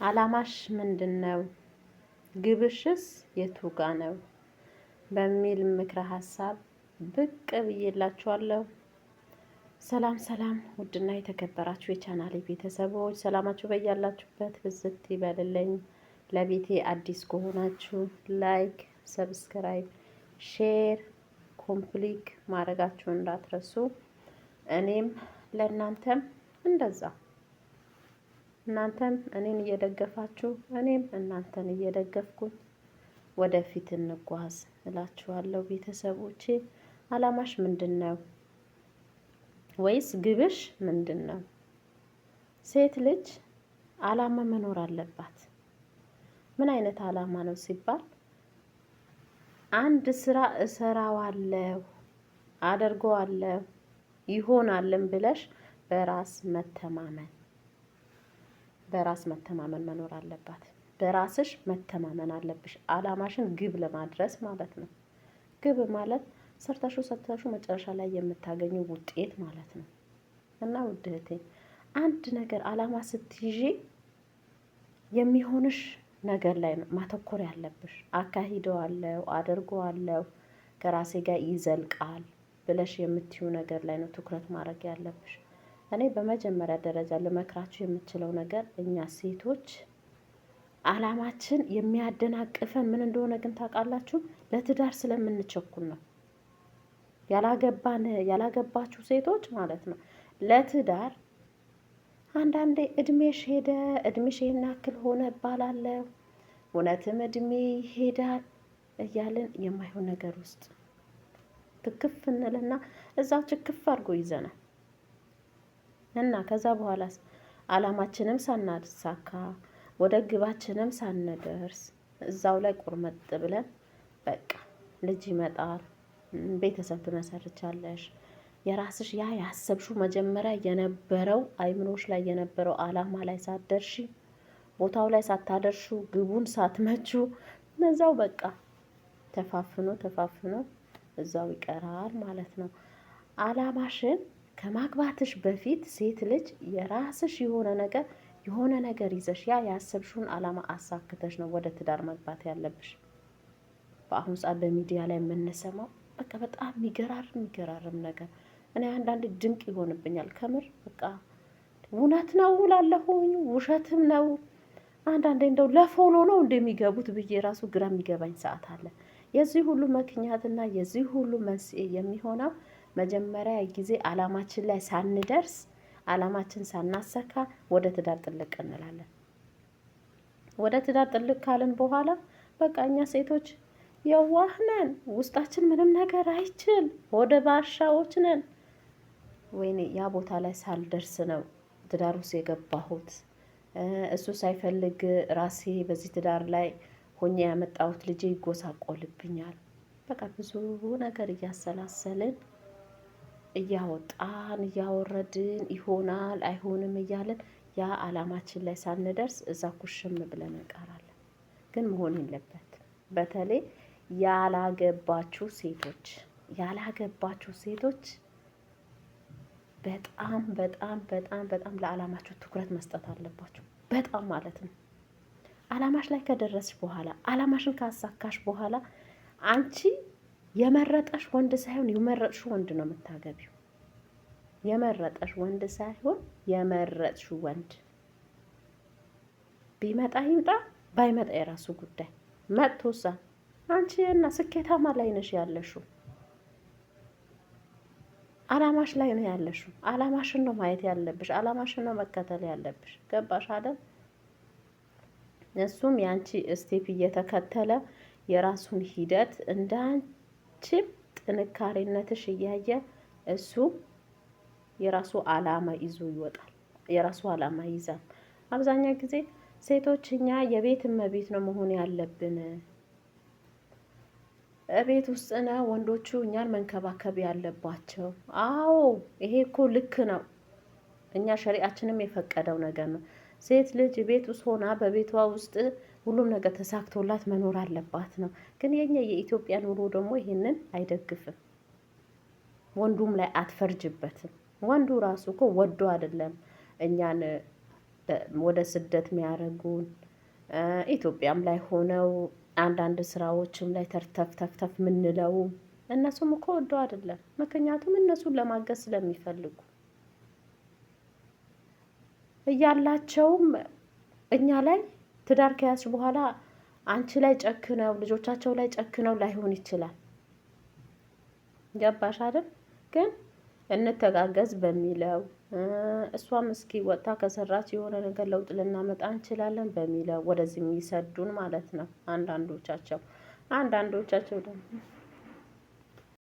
አላማሽ ምንድነው? ግብሽስ የቱ ጋ ነው? በሚል ምክረ ሀሳብ ብቅ ብዬላችኋለሁ። ሰላም ሰላም! ውድና የተከበራችሁ የቻናሌ ቤተሰቦች ሰላማችሁ በያላችሁበት ብዝት ይበልልኝ። ለቤቴ አዲስ ከሆናችሁ like፣ subscribe፣ share፣ complete ማድረጋችሁን እንዳትረሱ። እኔም ለእናንተም እንደዛ እናንተም እኔን እየደገፋችሁ እኔም እናንተን እየደገፍኩኝ ወደፊት እንጓዝ እላችኋለሁ። ቤተሰቦቼ አላማሽ ምንድን ነው? ወይስ ግብሽ ምንድን ነው? ሴት ልጅ አላማ መኖር አለባት። ምን አይነት አላማ ነው ሲባል አንድ ስራ እሰራዋለሁ፣ አደርገዋለሁ፣ ይሆናልን ብለሽ በራስ መተማመን በራስ መተማመን መኖር አለባት። በራስሽ መተማመን አለብሽ። አላማሽን ግብ ለማድረስ ማለት ነው። ግብ ማለት ሰርተሹ ሰርተሹ መጨረሻ ላይ የምታገኙ ውጤት ማለት ነው። እና ውድ እህቴ አንድ ነገር አላማ ስትይዢ የሚሆንሽ ነገር ላይ ነው ማተኮር ያለብሽ። አካሂደዋለሁ፣ አደርገዋለሁ፣ ከራሴ ጋር ይዘልቃል ብለሽ የምትዩ ነገር ላይ ነው ትኩረት ማድረግ ያለብሽ። እኔ በመጀመሪያ ደረጃ ልመክራችሁ የምችለው ነገር እኛ ሴቶች አላማችን የሚያደናቅፈን ምን እንደሆነ ግን ታውቃላችሁ? ለትዳር ስለምንቸኩል ነው። ያላገባን ያላገባችሁ ሴቶች ማለት ነው ለትዳር አንዳንዴ እድሜሽ ሄደ፣ እድሜሽ ይሄን ያክል ሆነ እባላለሁ፣ እውነትም እድሜ ይሄዳል እያልን የማይሆን ነገር ውስጥ ትክፍ እንልና እዛው ችክፍ አድርጎ ይዘናል። እና ከዛ በኋላስ አላማችንም ሳናሳካ ወደ ግባችንም ሳንደርስ እዛው ላይ ቁርመጥ ብለን በቃ ልጅ ይመጣል፣ ቤተሰብ ትመሰርቻለሽ። የራስሽ ያ ያሰብሽው መጀመሪያ የነበረው አይምሮሽ ላይ የነበረው አላማ ላይ ሳትደርሺ ቦታው ላይ ሳታደርሹ ግቡን ሳትመቹ እዛው በቃ ተፋፍኖ ተፋፍኖ እዛው ይቀራል ማለት ነው። አላማሽን ከማግባትሽ በፊት ሴት ልጅ የራስሽ የሆነ ነገር የሆነ ነገር ይዘሽ ያ ያሰብሽውን አላማ አሳክተሽ ነው ወደ ትዳር መግባት ያለብሽ። በአሁኑ ሰዓት በሚዲያ ላይ የምንሰማው በቃ በጣም የሚገራርም የሚገራርም ነገር እኔ አንዳንድ ድንቅ ይሆንብኛል። ከምር በቃ እውነት ነው እላለሁኝ፣ ውሸትም ነው። አንዳንዴ እንደው ለፎሎ ነው እንደሚገቡት ብዬ ራሱ ግራ የሚገባኝ ሰዓት አለ። የዚህ ሁሉ ምክንያትና የዚህ ሁሉ መንስኤ የሚሆነው መጀመሪያ ጊዜ አላማችን ላይ ሳንደርስ አላማችን ሳናሰካ ወደ ትዳር ጥልቅ እንላለን። ወደ ትዳር ጥልቅ ካልን በኋላ በቃ እኛ ሴቶች የዋህ ነን፣ ውስጣችን ምንም ነገር አይችል፣ ወደ ባሻዎች ነን። ወይኔ ያ ቦታ ላይ ሳልደርስ ነው ትዳር ውስጥ የገባሁት። እሱ ሳይፈልግ ራሴ በዚህ ትዳር ላይ ሆኜ ያመጣሁት ልጄ ይጎሳቆልብኛል። በቃ ብዙ ነገር እያሰላሰልን እያወጣን እያወረድን ይሆናል አይሆንም እያለን ያ አላማችን ላይ ሳንደርስ እዛ ኩሽም ብለን እንቀራለን። ግን መሆን የለበት። በተለይ ያላገባችሁ ሴቶች ያላገባችሁ ሴቶች በጣም በጣም በጣም በጣም ለአላማችሁ ትኩረት መስጠት አለባችሁ። በጣም ማለት ነው። አላማሽ ላይ ከደረስሽ በኋላ አላማሽን ካሳካሽ በኋላ አንቺ የመረጠሽ ወንድ ሳይሆን የመረጥሽው ወንድ ነው የምታገቢው። የመረጠሽ ወንድ ሳይሆን የመረጥሽው ወንድ ቢመጣ ይምጣ ባይመጣ የራሱ ጉዳይ። መጥቶሳ አንቺ እና ስኬታማ ላይ ነሽ ያለሽው፣ አላማሽ ላይ ነው ያለሽው። አላማሽን ነው ማየት ያለብሽ። አላማሽን ነው መከተል ያለብሽ። ገባሽ አይደል? እሱም የአንቺ step እየተከተለ የራሱን ሂደት እንዳንቺም ጥንካሬነትሽ እያየ እሱ የራሱ አላማ ይዞ ይወጣል። የራሱ አላማ ይይዛል። አብዛኛው ጊዜ ሴቶች እኛ የቤት እመቤት ነው መሆን ያለብን። እቤት ውስጥ ነው ወንዶቹ እኛን መንከባከብ ያለባቸው። አዎ ይሄ እኮ ልክ ነው። እኛ ሸሪአችንም የፈቀደው ነገር ነው። ሴት ልጅ ቤት ውስጥ ሆና በቤቷ ውስጥ ሁሉም ነገር ተሳክቶላት መኖር አለባት ነው። ግን የኛ የኢትዮጵያ ኑሮ ደግሞ ይሄንን አይደግፍም። ወንዱም ላይ አትፈርጅበትም። ወንዱ ራሱ እኮ ወዶ አይደለም እኛን ወደ ስደት የሚያደርጉን ኢትዮጵያም ላይ ሆነው አንዳንድ ስራዎችም ላይ ተርተፍ ተፍተፍ ምንለው እነሱም እኮ ወደው አይደለም። ምክንያቱም እነሱን ለማገዝ ስለሚፈልጉ እያላቸውም እኛ ላይ ትዳር ከያዝሽ በኋላ አንቺ ላይ ጨክነው ልጆቻቸው ላይ ጨክነው ላይሆን ይችላል። ገባሽ አይደል? ግን እንተጋገዝ በሚለው እሷም እስኪ ወጥታ ከሰራች የሆነ ነገር ለውጥ ልናመጣ እንችላለን በሚለው ወደዚህ የሚሰዱን ማለት ነው። አንዳንዶቻቸው ደግሞ